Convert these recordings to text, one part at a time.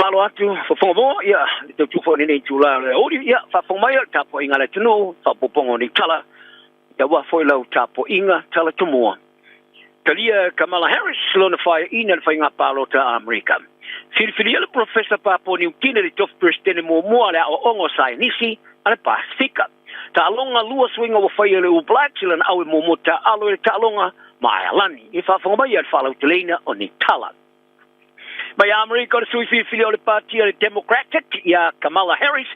Faatalo atu, fofoga moa, ia, le tautua foi i lenei itula o le aoauli, ia, faafofoga mai le tapuaiga a le atunuu, faaopoopoga o nei tala, ia aua foi lau tapuaiga tala tomua. Talia e Kamala Harris lona faiaina i le faiga palota a Amerika. Filifilia le Polofesa Papua Niu Kini le tofi Peresetene muamua a le Aoaoga o Saienisi a le Pasefika. Taaloga lua suiga ua faia e le All Blacks i lana awe muamua taaalo i le taaloga ma Aealani. Ia faafofoga mai le faalauteleina o nei tala. Mai Amerika o le sui filifili o le Pati a le Democratic ia Kamala Harris,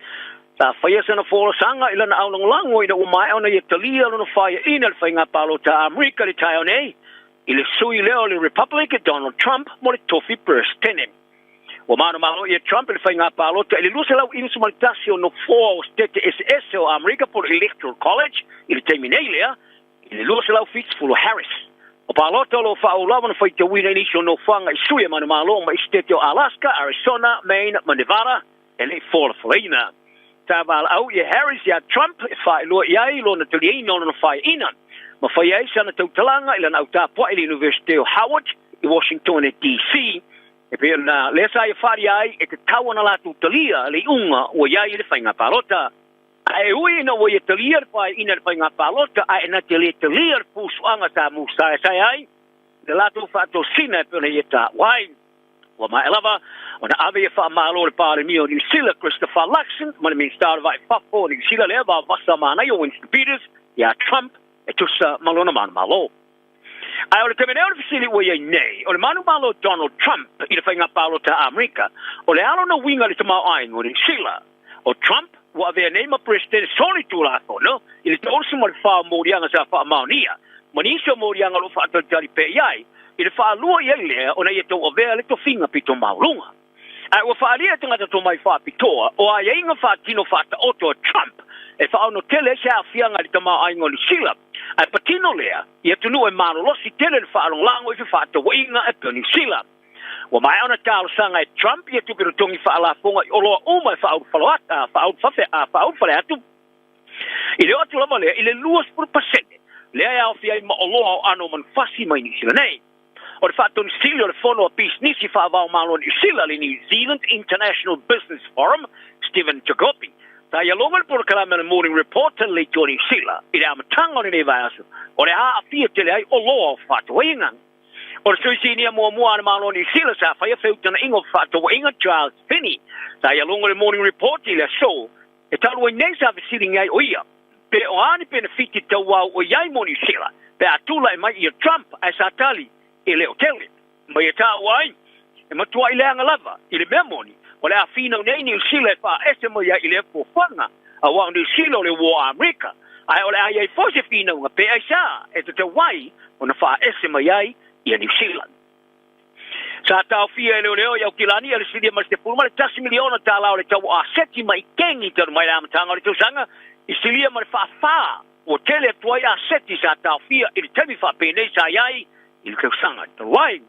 sa faia sana folasaga i lana aulagolago ina ua maea ona ia talia lona faiaina i le faiga palota a Amerika i le taeao nei i le sui lea o le Republic Donald Trump mo le tofi Peresetene. Ua manumalo ia Trump i le faiga palota i le 291 o nofoa o setete eseese o Amerika po o le Electoral College i le taimi nei lea i le 270 Harris. O palota o lo o faauu lava ona faitauina i nisi o nofoaga i sui e manumalo mai setete o Alaska, Arizona, Maine ma Nevada e le i folafolaina. Sa valaau ia Harris iā Trump e faailoa i ai lona taliaina o lona faiaina ma fai ai sana tautalaga i lana au tapuai i le Iunivesite o Howard i Washingtone DC. E pei ona lea sa ia faaalia ai e tatau ona latou talia le iuga ua i ai i le faiga palota. Ae ui ina ua ia talia le faiaina i le faiga palota ae na te le talia le pusuaga sa musaesae ai le latou faatosina e pei ona ia taua ai. Ua maea lava ona ave ia faamalo le Palemia o Niu Sila Christopher Luxon ma le Minisita o le Vai Fafo o Niu Sila lea vavasa manaia Winston Peters iā Trump e tusa ma lona manumalo. Ae o le taimi nei o le fesili ua i ai nei, o le manumalo Donald Trump i le faiga palota a Amerika, o le a lona uiga i le tamaoaiga o Niu Sila? O Trump ua avea nei ma Peresetene soli Tulafono i le 34 o moliaga sa faamaonia, ma nisi o moliaga o lo o faatalitali pea i ai, i le faalua i ai lea ona ia tauavea le tofiga pito maualuga. Ae ua faaalia e tagata tomai faapitoa o aiaiga faatino faataoto a Trump e faaono tele ai se aafiaga i le tamaoaiga o Niu Sila, ae patino lea i atunuu e malolosi tele le faalagolago i fefaatauaiga e pei o Niu Sila. Ua maea ona talosaga e Trump ia tupe totogi faalafoga i oloa uma e faaulufale atu i le oo atu lava lea i le 20% lea e aofia ai ma oloa o ano manufasi mai Niu Sila nei. O le faatonusili o le Fono a Pisinisi Faava-o-Malo a Niu Sila, le New Zealand International Business Forum, Stephen Jacobi, sa ia logo le polokalame o le Morning Report a le Leitio a Niu Sila i le amataga o lenei vaiaso, o le a aafia tele ai oloa o fefaatauaiga. O le sui sinia muamua a le Malo o Niu Sila sa faia feutagaiga o fefaatauaiga Charles Finney, sa ia logo le Morning Report i le aso e talu ai nei sa fesiligia ai o ia pe o a ni penefiti tauau o i ai mo Niu Sila pe a tulai mai ia Trump ae sa tali e le o tele mai e taua ai e matuai leaga lava i le mea moni o le a finau nei Niu Sila e faaese mai ai i lea fuafuaga aua o Niu Sila o le uo a Amerika ae o le a i ai foi se finauga pe aisā e tatau ai ona faaese mai ai ia Niu Sila. Sa taofia e leoleo i Aukilani e le silia ma le $11 miliona tālā o le tau o aseti mai Kengi talu mai le amataga o le tausaga i silia ma le faafā ua tele atu ai aseti sa taofia i le taimi faapenei sa i ai i le tausaga talu ai.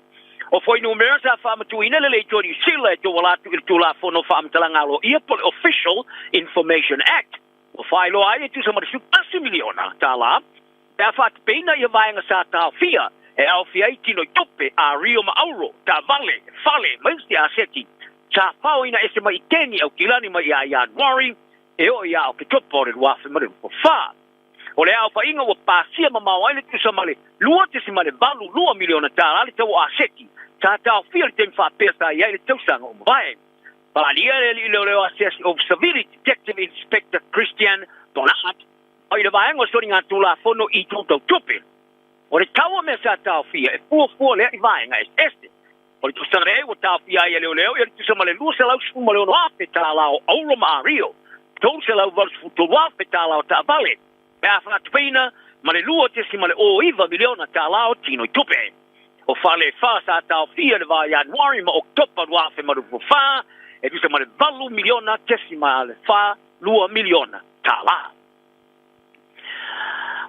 O fuainumera sa faamatuuina le Leitio Niu Sila e tauala atu i le Tulafono Faamatalaga Aloaia po o le Official Information Act ua faailoa ai e tusa ma le $11 miliona tālā pe a faatupeina ia vaega sa taofia e aofia ai tino i tupe, ario ma auro, taavale, fale ma isi aseti sa faoina ese mai i Keni Aukilani mai ia Ianuari e oo ia Oketopa o le 2024. O le aofaiga ua pasia mamao ai le tusa ma le $2.82 miliona tālā le tau o aseti sa taofia i le taimi faapea sa i ai le tausaga o mavae. Paalia le alii leoleo asiasi of Civility Detective Inspector Christian Bonard mai le vaega o soligatulafono i itu tau tupe. O le tau o mea sa taofia e fuafua lea i vaega eseese. O le tausaga nei ua taofia ai e leoleo ia le tusa ma le $216,000 tālā o auro ma ario, $383,000 tālā o taavale, pe a faatupeina ma le $2.09 miliona tālā o tino i tupe. O fale e whā sa taofia i le vā Ianuari ma Oketopa 2024 e tusa ma le $8 miliona tesima le 4 2 miliona tālā.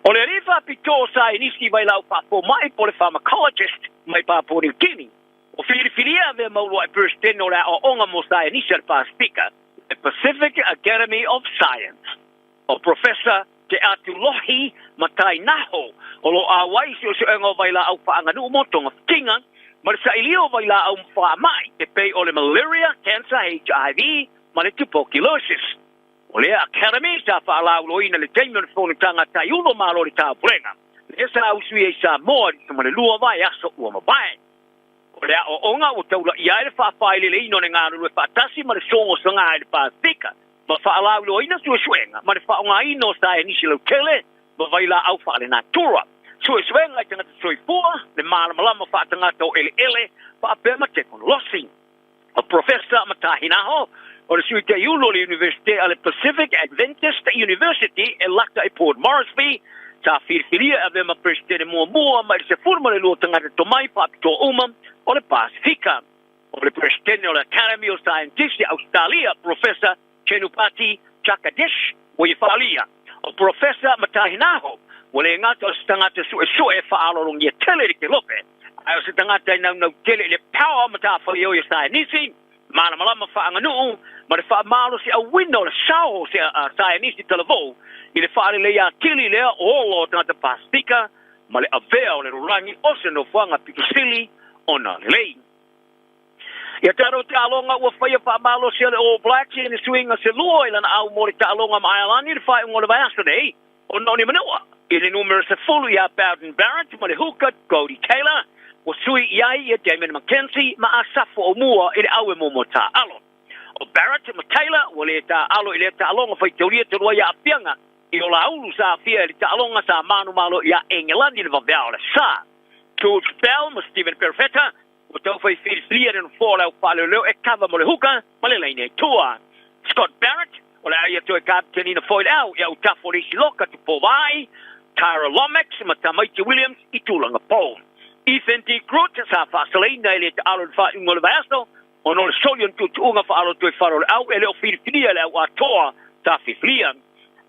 O le alii faapitoa o saienisi vailaau faafomai po o le pharmacologist mai Papua Niu Kini, ua filifilia avea mau luaʻi Peresetene o le Aoaoga mo Saienisi a le Pasefika, le Pacific Academy of Science. O Professor Te Atulohi Matainaho o lo o auai i suesuega o vailaau faaaganuu mo togafitiga. Ma le sailia o vailaau ma faamai e pei o le malaria, cancer, HIV ma le tuberculosis. O lea Academy sa faalauiloaina i le taimi o le fonotaga a tai-ono o Malo o le Taupulega, lea sa usuia i Samoa i le 12 vaiaso ua mavae. O le aoaoga ua taulaia ai le faafaileleina o le galulue faatasi ma le sogosaga i le Pasefika ma faalauiloaina suesuega ma le faaaogaina o saienisi lautele ma vailaau faalenatura, suesuega i tagata soifua, le malamalama faatagata o eleele faapea ma tekonolosi. O Professor Matahinaho, o le Sui Taiulu o le Iunivesite a le Pacific Adventist University e lata i Port Moresby, sa filifilia e avea ma Peresetene muamua mai le 12 tagata tomai faapitoa uma o le Pasefika. O le Peresetene o le Academy o Saienitisi a Ausetalia, Professor Chenupati Chakadish, ua ia faaalia, o Professor Matahinaho ua le gata o se tagata suesue e faaaloalogia tele i le kelope, ae o se tagata e naunau tele i le power matafaioi a saienisi, malamalama faaaganuu, ma le faamalosiauina o le sao o se saienisi talavou i le faaleleia atili lea o ola o tagata Pasefika ma le avea o le lalolagi o se nofoaga pito sili ona lelei. Ia tatou taaloga ua faia faamalosi a le All Blacks i le suiga se lua i lana au mo le taaloga ma Aelani i le faaiuga o le vaiaso nei, ona o ni manua i le numera 10 iā Beauden Barrett ma le hooker Codie Taylor ua sui i ai ia Damian McKenzie ma Asafo Aumua i le au e muamua taaalo. O Barrett ma Taylor ua le taaalo i lea taaloga faitaulia talu ai aafiaga i o laulu sa aafia i le taaloga sa manumalo iā Engelani i le vaveao o le sa. George Bell ma Stephen Perofeta Ua tau fai filifilia le nofoa o le au faaleoleo e kava mo le huka ma le laina i tua. Scott Barrett, o le a ia toe kapitenina foi le au i autafa o le isi loka tupovai, Tyra Lomax ma Tamaiti Williams i tulaga pou. Ethan De Groot sa faasalaina e le taalo i le faaiuga o le vaiaso ona o le soli o ni tuutuuga faaalotoe fala o le au e le o filifilia e le au atoa sa filifilia.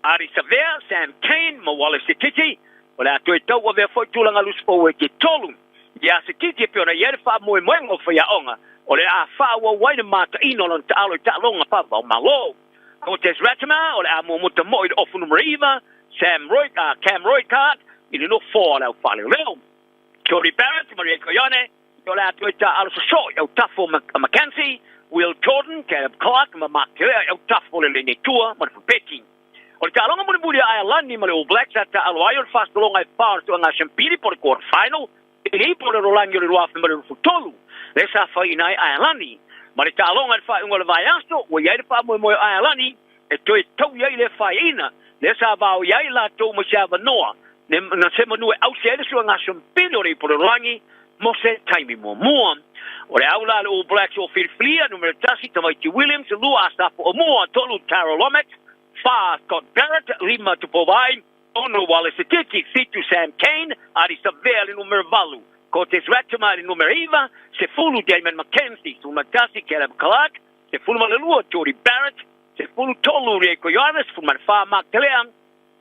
Ardie Savea, Sam Cane ma Wallace Sititi, o le a toe tauavea foi tulaga loose forward e tolu. Ia Sititi e pei ona i ai le faamoemoega o faiaoga, o le a faaauau ai le mataina o lana taalo i taaloga faavao Malo. Cortez Ratima, o le a muamua tamoe i le ofu numera 9, Sam Roy, Cam Roigard i le nofoa o le au faaleoleo. Jordie Barrett, Maria Koione, o le a toe taaalo sosoo i autafa o McKenzie, Will Jordan, Caleb Clarke ma Mark Telea i autafa o le lane tua ma le fupeti. O le taaloga mulimuli a Aelani ma le All Blacks sa taaalo ai o le fasologa e fa o le suaga Siampili po o le quarter final i le ipu o le rolagi o le 2023 lea sa faiina ai Aelani. Ma le taaloga i le faaiuga o le vaiaso ua i ai le faamoemoe o Aelani e toe taui ai lea faiaina lea sa vaoia ai latou mai se avanoa na se manu e ause ai le suaga Siampili o le ipu o le rolagi mo se taimi muamua. O le au la a le All Blacks o filifilia, numera 1 Tamaiti Williams, 2 Asafo Aumua, 3 Tara Lomax, 4 Scott Barrett, 5 Tupovai, 6 Wallace Sititi, 7 Sam Cane, Ardie Savea le numera 8, Cortez Ratima le numera 9, 10 Damon McKenzie, 11 Caleb Clarke, 12 Jordie Barrett, 13 Rieko Ioane, 14 Mark Telea,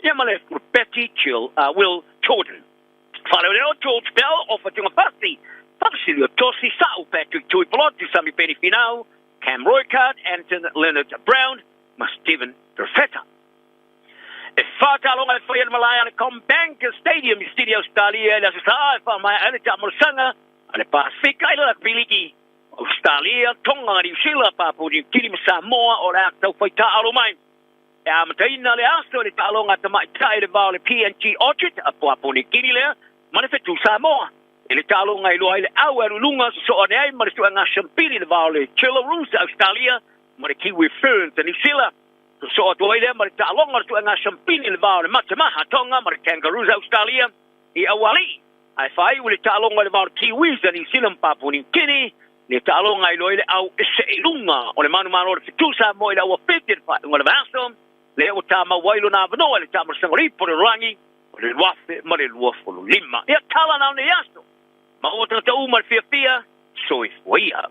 ia ma le Betty Chill, Will Jordan. Faaleoleo George Bell, Ofa Tuungafasi, Fasilio Tosi, Sa'u Patrick Tuipulotu, Samipeni Finau, Cam Roigard, Anton Leonard Brown ma Stephen Perfetta. E fa taaloga e fai e le malae a le CommBank Stadium i Sydney, Ausetalia i le Aso Sa e faamaea ai le taamolosaga a le Pasefika i le Rugby Ligi. Ausetalia, Tonga, Niu Sila, Papua Niu Kini ma Samoa o le a tau fai taaalo mai. E amataina le aso i le taaloga a tamaitai i le va o le PNG Orchard a Papua Niu Kini lea ma le Fetu Samoa. I le taaloga i loa ai le au e alu i luga sosoo ane ai ma le suega Siampili i le va o le Chillaroos a Ausetalia ma le Kiwi Ferns a Niu Sila. Sosoo atu ai lea ma le taaloga o le suega Siampili i le va o le Matemaha Tonga ma le Kangaroos a Ausetalia i Aualii. Ae faaiu i le taaloga i le va o le Kiwis a Niu Sila ma Papua Niu Kini. Le taaloga i loa ai le au e see i luga o le manumalo o le Fetu Samoa i le aua fete i le faaiuga o le vaiaso, lea ua tamau ai lona avanoa i le taamolosaga o le ipu o le lalolagi o le 2025. Ia tala na o nei aso, maua tagata uma le fiafia, soifua ia.